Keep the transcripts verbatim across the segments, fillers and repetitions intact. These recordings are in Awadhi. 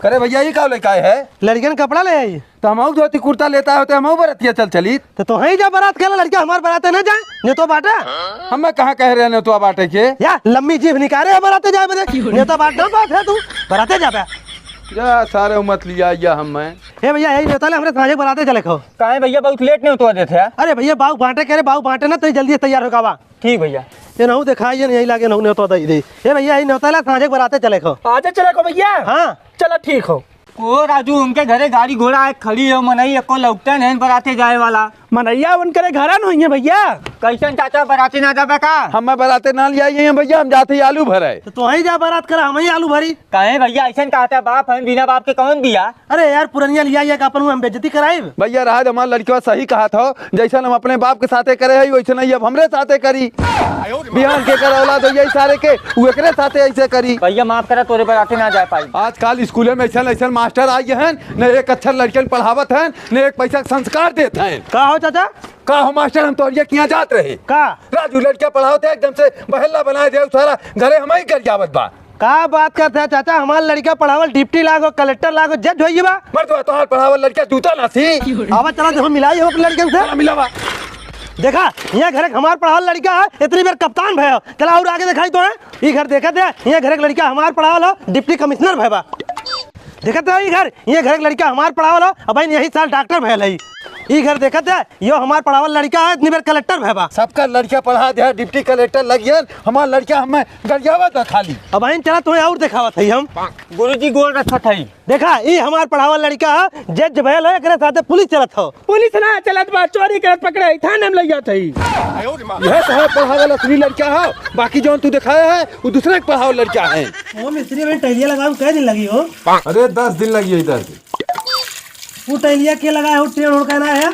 करे भइया, ई का लइका है? लड़िकन कपड़ा ले आई। तो हमहू धोती कुर्ता लेता होते, हमहू बरतिया चल चली। तो तोहई जा बरात खेला, लड़िका हमार बराते न जाए, नेतवा बाटा। हम कहाँ कहे रहे नेतवा बाटे के? या लम्मी जीभ निकारे है बराते जाए बदे। नेतवा बाट ना बात है तू, बराते जाबे। जा सारे उमत लिया या हम मैं। ए भइया, यही नेतवा ले हमरे साँझे बराते चले खो। काहे भइया, बहुत लेट नेतवा देते हैं। अरे भइया, बाऊ बाटे करे, बाऊ बाटे ना, तो जल्दी से तैयार हो गावा। ठीक भइया। ये नहू देखा, ये नहीं लागे, नहू नेवता दे दे। ए भइया, ये नेवता ला, साँझे के बराते चले खो। आजे चले खो भइया? हाँ। चला ठीक हो। ओ राजू, उनके घरे गाड़ी घोड़ा आए खड़ी हो, मनई एको लौकते नहीं बराते जाए वाला। मनैया उनकरे घरा न होइए भइया। कैसन चाचा, बराते ना जाबे का? हम बराते ना लिया ये भइया, हम जाते ही आलू भरे। तो तोहई जा बरात करा, हमही आलू भरी। काहे भइया, ऐसन कहता बाप हम बिना बाप के कौन बिया? अरे यार, पुरनिया लिया, ये का अपन हम बेइज्जती कराइब? भइया, रहा दे, हमार लड़िकवा सही कहत हो, जैसन हम अपने बाप के साथे करे हई, वैसन ही अब हमरे साथे करी। बिहान के कर औलाद हो यही सारे के, उ एकरे साथे ऐसे करी। भइया, माफ करा, तोरे बराते ना जा पाई। आजकल स्कूले में ऐसन ऐसन मास्टर आई हैं, न एक अच्छा लड़िकन पढ़ावत हैं, न एक पैसा के संस्कार देत हैं। का हो चाचा? का हो मास्टर, हम तोहरिया किहाँ जात रहे। का? राजू लड़िका पढ़ावत है, एकदम से बहेला बनाए दे, सारा घरे हमही गरियावत बा। का बात करत है चाचा, हमार लड़िका पढ़ावल डिप्टी लागो, कलेक्टर लागो, जज होइए बा। मर्दवा, तोहार पढ़ावल लड़िका जूता ना सी। आवा चला, देखो मिलाई हो अपने लड़िकन से। चला मिलावा। देखा, यहाँ घरे हमार पढ़ावल लड़िका है, इतनी बेर कप्तान भय। चला और आगे देखाई तो है। ई घर देखत है, यहाँ घरे लड़िका हमार पढ़ावल हो, डिप्टी कमिश्नर भय बा। देखत है ई घर, ये घर के लड़िका हमार पढ़ावल हो, अब यही साल डॉक्टर भयल है। ई घर देखत है, यो हमार पढ़ावल लड़िका है, इतनी बेर कलेक्टर भय बा। सबका लड़िका पढ़ा दे, डिप्टी कलेक्टर लगियन, हमार लड़िका हमें गरियावत बा खाली। अब आइन चला, तुम्हें और देखावत है हम। गुरुजी गोल रखत है। देखा, ई हमार पढ़ावल लड़िका है, जज भयल है, एकरे साथे पुलिस चलत हो। पुलिस ना चलत बा, चोरी करत पकड़े, थाने में लइया थई। यह तो है पढ़ावल असली लड़िका है, बाकी जौन तू देखाया है, वो दूसरे के पढ़ावल लड़िका है। ओ मिस्त्री, भाई टैलिया लगावे में कै दिन लगी हो? अरे दस दिन लगी है, दस दिन। वो टैलिया के लगाए हो, टेढ़ ओढ़ का ना है?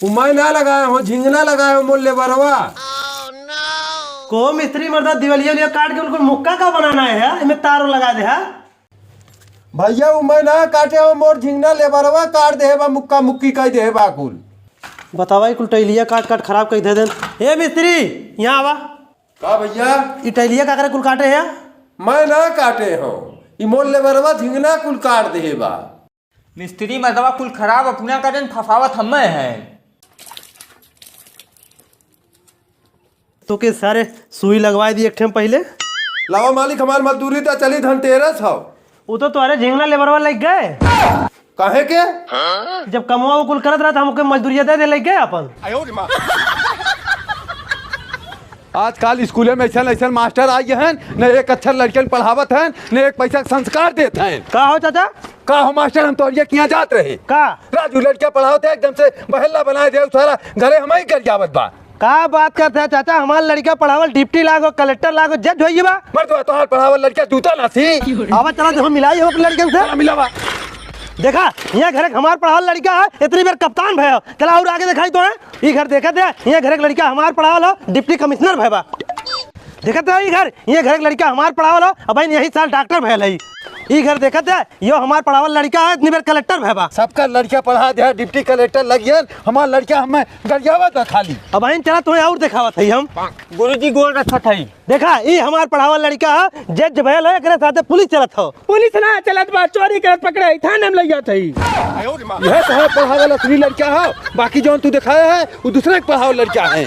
वो मैं ना लगाया हूँ, झिंगना लगाया हूँ, मोल लेबरवा। को मिस्त्री मर्दा दिवलिया उलिया काट के उनको मुक्का का बनाना है यार? इनमें तार लगा दे हा। भइया, वो मैं ना काटे हूँ, मोर झिंगना लेबरवा काट दे बा, मुक्का मुक्की कह दे बा कुल। बतावा, ई कुल टैलिया काट काट खराब कह दे देन। ए मिस्त्री, यहाँ आवा। का भइया? ई टैलिया का करे कुल काटे है? मैं ना काटे हूँ, ई मोल लेबरवा झिंगना कुल काट दे बा। मिस्त्री मर्दवा कुल खराब अपना करेन, फंसावत हमें है। तो के सारे सुई लगवाए दी एक ठे पहिले। लावा मालिक, हमार मजदूरी तो चली, धनतेरस हो। वो तो तुम्हारे झिंगना लेबरवा लग गए। काहे के? जब कमवा वो कुल करत रहा था, हमके मजदूरिया दे दे लग गए अपन। आजकल स्कूले में ऐसन ऐसन मास्टर आई हैं, न एक अक्षर लड़कन पढ़ावत हैं, न एक पैसा के संस्कार देत हैं। का हो चाचा? का हो मास्टर, हम तोहरिया किहाँ जात रहे। का? राजू लड़का पढ़ावत है, एकदम से बहेला बनाए दे, सारा घरे हमही गरियावत बा। का बात करत है चाचा, हमार लड़का पढ़ावल डिप्टी लागो, कलेक्टर लागो, जज होइए बा। मर्दवा, तोहार पढ़ावल लड़का जूता ना सी। आवा चला, देखो मिलाई हो अपने लड़कन से। चला मिलावा। देखा, यहाँ घरे हमार पढ़ावल लड़का है, इतनी बेर कप्तान भय। चला और आगे देखाई तो है। ई घर देखत है, ये घर के लड़का हमार पढ़ावल हो, डिप्टी कमिश्नर भय बा। देखत है ई घर, ये घर के लड़का हमार पढ़ावल हो, अब यही साल डॉक्टर भयल है। ई घर देखत है, यो हमार पढ़ावल लड़का है, इतनी बेर कलेक्टर भय बा। सबका लड़का पढ़ा दे, डिप्टी कलेक्टर लगियन, हमार लड़का हमें गरियावत बा खाली। अब आइन चला, तुम्हें और देखावत है हम। गुरुजी गोल रखत है। देखा, ई हमार पढ़ावल लड़का है, जज भयल है, एकरे साथे पुलिस चलत हो। पुलिस ना चलत बा, चोरी करत पकड़े, थाने में लइया थई। यह तो है पढ़ावल असली लड़का है, बाकी जौन तू देखाया है, वो दूसरे के पढ़ावल लड़का है।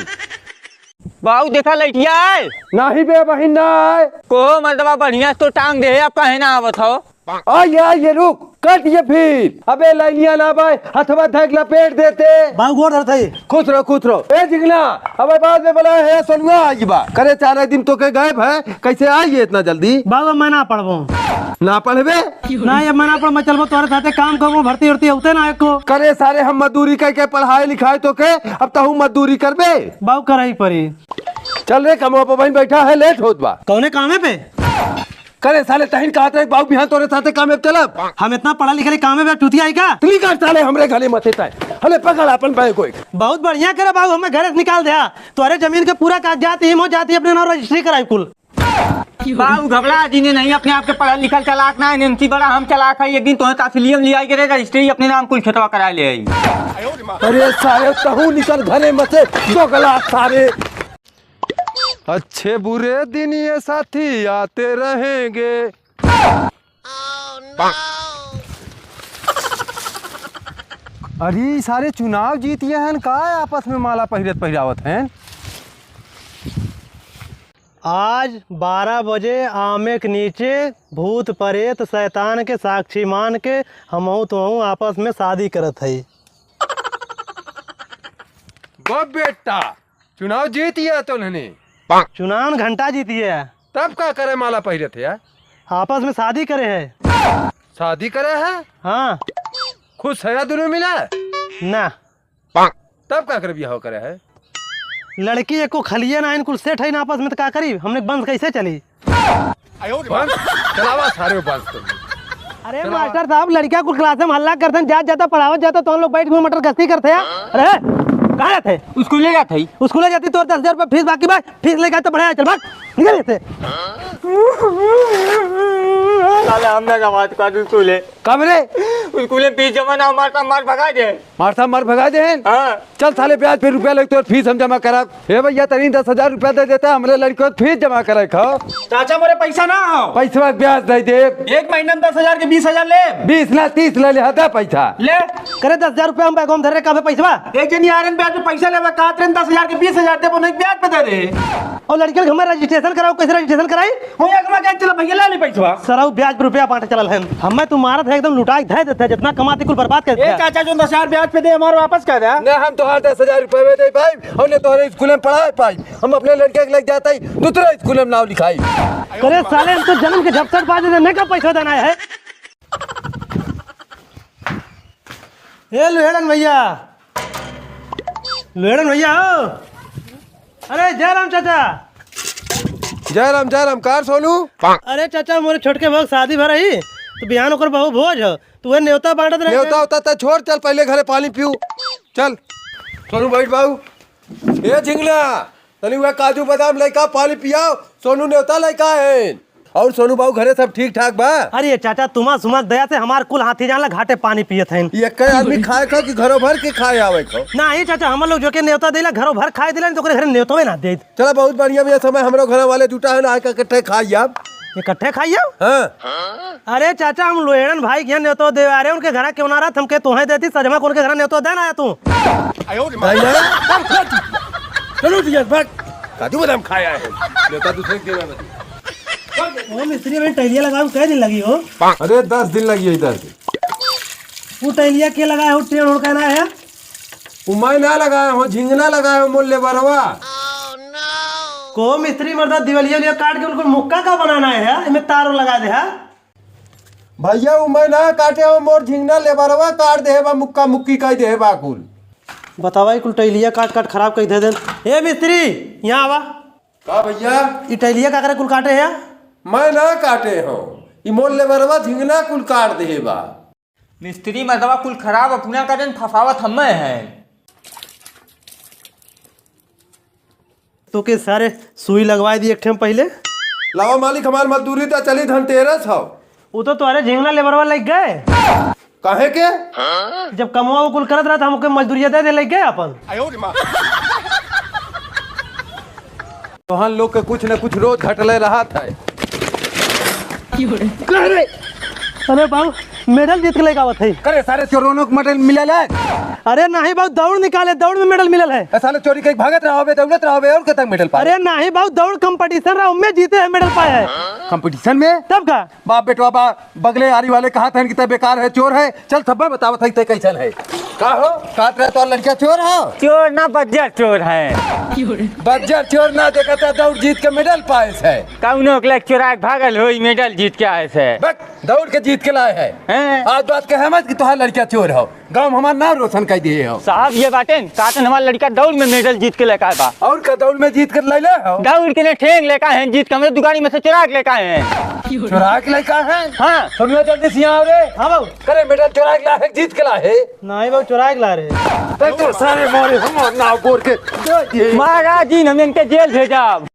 बाऊ देखा लइटिया आए। नाही बे बहिन ना आए। को मर्दवा बढ़िया से तो टांग दे, अब काहे ना आवत हो? आइए, आइए, रुक, कट ये फिर। अबे लाइनिया ना बाय, हथवा धक लपेट देते। बाऊ गोड़ धरत है। खुश रहो, खुश रहो। ए जिगना, अबे बाद में बोला है, सोनुआ आई बा। करे चार दिन तो के गायब है, कैसे आई है इतना जल्दी? बाऊ मैं ना पढ़बो। ना पढ़बे? ना, ये मैं ना पढ़, मैं चलबो तोरे साथे काम करबो, भर्ती उर्ती होते ना एको। करे सारे हम मजदूरी करके पढ़ाई लिखाई तो के, अब तहू मजदूरी करबे? बाऊ करही पड़ी। चल रे, कमवा पर बहिन बैठा है, लेट होत बा। कौने कामे पे? करे साले तहिन कहत रहे, बाऊ बिहान तोरे साथे कामे पे चलब। हम इतना पढ़ा लिखे कामे पे टूतिया है का? तू निकाल साले हमरे घरे मत है। हले पकड़ अपन बैग को एक। बहुत बढ़िया करे बाऊ, हमें घरे से निकाल दे। तोरे जमीन के पूरा कागजात ही हो जाती, अपने नाम रजिस्ट्री कराई कुल। बाऊ घबरा जी ने नहीं, अपने आप के पढ़ल लिखल चालाक ना है, इनसे बड़ा हम चालाक है। एक दिन तोहे तहसीलिये में लियाई के रे रजिस्ट्री अपने नाम कुल खेतवा करा ले आई। अरे सारे तहू निकल घरे में से, दोगला सारे। अच्छे बुरे दिन ये साथी आते रहेंगे। अरे, ई सारे चुनाव जीतिए हैं का, आपस में माला पहिरत पहिरावत हैं? आज बारह बजे आमे के नीचे भूत प्रेत शैतान के साक्षी मान के हमहू तुहू आपस में शादी करत हई। गप बेटा, चुनाव जीतिए तो नहीं। चुनाव घंटा जीतिए। तब का करे माला पहिरत है? आपस में शादी करे है। शादी करे है? हाँ। खुश है दोनों मिला? ना। तब का करे बियाह करे है? लड़की एको खलिए ना, इनकुल सेट है ना आपस में, तो का करी? हमने वंश कैसे चली? वंश? चलावा सारे वंश तो। अरे चलावा। मास्टर साहब, लड़कियां कुल क्लास में हल्ला करते हैं, जात जाता पढ़ावत जाता, तो हम लोग बैठ के मटर गश्ती करते हैं। अरे, कहाँ जाते हैं? स्कूले जाते हैं। स्कूले जाती तो दस हजार रुपये फीस बाकी बा, फीस लेके आए तो पढ़ाया, चल भाग, निकल यहाँ से। साले हमने का बात कर स्कूले। कब रे? स्कूले फीस जमा ना, मार, मार भगा दे। मार साहब मार भगा दे हैं? हाँ। चल साले, ब्याज पे रुपया लग तो फीस हम जमा करा। हे भैया, तनी दस हजार रुपया दे देता, हमरे लड़के को फीस जमा करे खाओ। चाचा, मोरे पैसा ना हो। पैसवा के ब्याज दे दे। एक महीना में दस हजार के बीस हजार ले। बीस ना, तीस ले ले, हदा पैसा। ले। करे दस हजार रुपया हम बैगों में धरे, कब है पैसवा? एक जनी आ रहे हैं, ब्याज पे पैसा लेवा, कहा रहे हैं दस हजार के बीस हजार दे, वो नहीं ब्याज पे दे दे। और लड़के के हमारा रजिस्ट्रेशन कराओ, कैसे रजिस्ट्रेशन कराई? हो, एक बार चला भैया, ले ले पैसवा। सरऊ ब्याज पे रुपया बांटे चलल है। हमें तू मारत है, एकदम लुटाई धै देते है, जितना कमाती कुल बर्बाद कर ए देते है। चाचा, जो दस हजार ब्याज पे दे, हमारे वापस कर दे। ना हम तोहार दस हजार रुपये दे पाई, और ना तोहरे स्कूल में पढ़ाए पाई। हम अपने लड़के के लेके जाते ही दूसरा स्कूल में नाम लिखाई। अरे साले, हम तो जन्म के झपसट बाज दे, नहीं का पैसा देना है। ए लोहड़न भैया, लोहड़न भैया हो। अरे जय राम चाचा। जय राम, जय राम। कार सोनू? अरे चाचा, मोरे छोटके भाई शादी भर रही, तो बिहान ओकर बहु भोज हो, तो वह नेवता बांटत रहे। नेवता होता तो छोड़, चल पहले घरे पानी पीऊ। चल सोनू, बैठ बाऊ। ए झिंगना, तनी वह काजू बादाम लइका पानी पियाओ, सोनू नेवता लइका है। और सोनू बाबू, घरे सब ठीक ठाक बा? अरे चाचा, तुमा सुमा के दया से हमार कुल हाथी जान ला घाटे पानी पियत हैं। ये कई आदमी खाए खो कि घरों भर के खाए आवे खो? नहीं चाचा, हम लोग जो के नेवता देला घरों भर खाए देला, नहीं तो ओकरे घरे नेवतवे ना देत। चला, बहुत बढ़िया भैया, समय हमरो घर वाले जुटा है ना, आके इकट्ठे खाई अब। इकट्ठे खाई अब? हाँ। अरे चाचा, हम लोहड़न भाई के यहाँ नेवतो दे आ रहे, उनके घरा क्यों ना रहत, हमके तोहे देती, सजमा को उनके घरा नेवतो दे ना आया तू। भाई ना? चलो भैया, भाग। काजू बादाम खाया है। नेवता दूसरे के देवे बा। ओ मिस्त्री, भाई टैलिया लगावे कै दिन लगी हो? अरे दस दिन लगी है, दस दिन। वो टैलिया के लगाए हो, टेढ़ ओढ़ का ना है? वो मैं ना लगाया हूँ, झिंगना लगाया हूँ, मोर लेबरवा। को मिस्त्री मर्दा, दिवलिया उलिया काट के उनको मुक्का का बनाना है, इमे तार लगा दे है। भैया, वो मैं ना काटे हूँ, मोर झिंगना लेबरवा काट दे बा, मुक्का मुक्की कह दे बा कुल। बतावा, ई कुल टैलिया काट काट खराब कह दे देन। ए मिस्त्री, यहाँ आवा। का भैया? ई टैलिया का करे कुल काटे है? मैं ना काटे हूँ, ई मोर लेबरवा झिंगना कुल काट दे बा। मिस्त्री मर्दवा कुल खराब अपना करें, फंसावत हमें है। तो के सारे सुई लगवाए दी एक ठे पहले। लावा मालिक, हमार मजदूरी तो चली, धनतेरस हो। वो तो तुम्हारे झिंगना लेबरवा लग गए। काहे के? जब कमवा वो कुल करत रहत, हमके मजदूरिया दे दे, लग गए अपन। तोहन लोग के कुछ न कुछ रोज घटले रहत है। अरे बाबू, मेडल जीत के लेके आवत है। करे सारे चोरों को मेडल मिलल है? अरे नहीं बाबू, दौड़ निकाले, दौड़ में मेडल मिलल है। ए साले, चोरी कई भागत रहोबे, दौड़त रहोबे, और कतक मेडल पाए? अरे नहीं बाबू, दौड़ कंपटीशन रहा, उनमें जीते हैं, मेडल पाए हैं। कंपटीशन में? तब का? बाप बेटवा बा, बगले आरी वाले कहा था कि तै बेकार है, चोर है। चल, सब बतावत है, तै कैसन है। का हो? कहत रहे तोर लड़का चोर हो? चोर ना, बज्जर चोर है। बज्जर चोर ना, देखा था, दौड़ जीत के मेडल पाए है। कौनो के लग चोरा के भागल होई, मेडल जीत के आए है। बक, दौड़ के जीत के लाए है। हैं? आज बात कहे मत कि तोहार लड़का चोर हो। गाँव में हमार नाम रोशन कर दिए हो। साहब, ये बातें, काटन हमार लड़का दौड़ में मेडल जीत के लेकर आए बा। और का दौड़ में जीत कर ले ले हो? दौड़ के ने ठेंग लेकर हैं, जीत के हमरे दुकानी में से चुरा के लेकर हैं। चुरा के लेकर हैं? हाँ। सुनियो जल्दी से यहाँ आओ रे। हाँ बाबू। करे मेडल चुरा के ला है, जीत के ला है? नहीं बाबू, चुरा के ला रहे। ते तो सारे मारे हम नाव बोर के। महाराज जी, हम इनके जेल भेजा।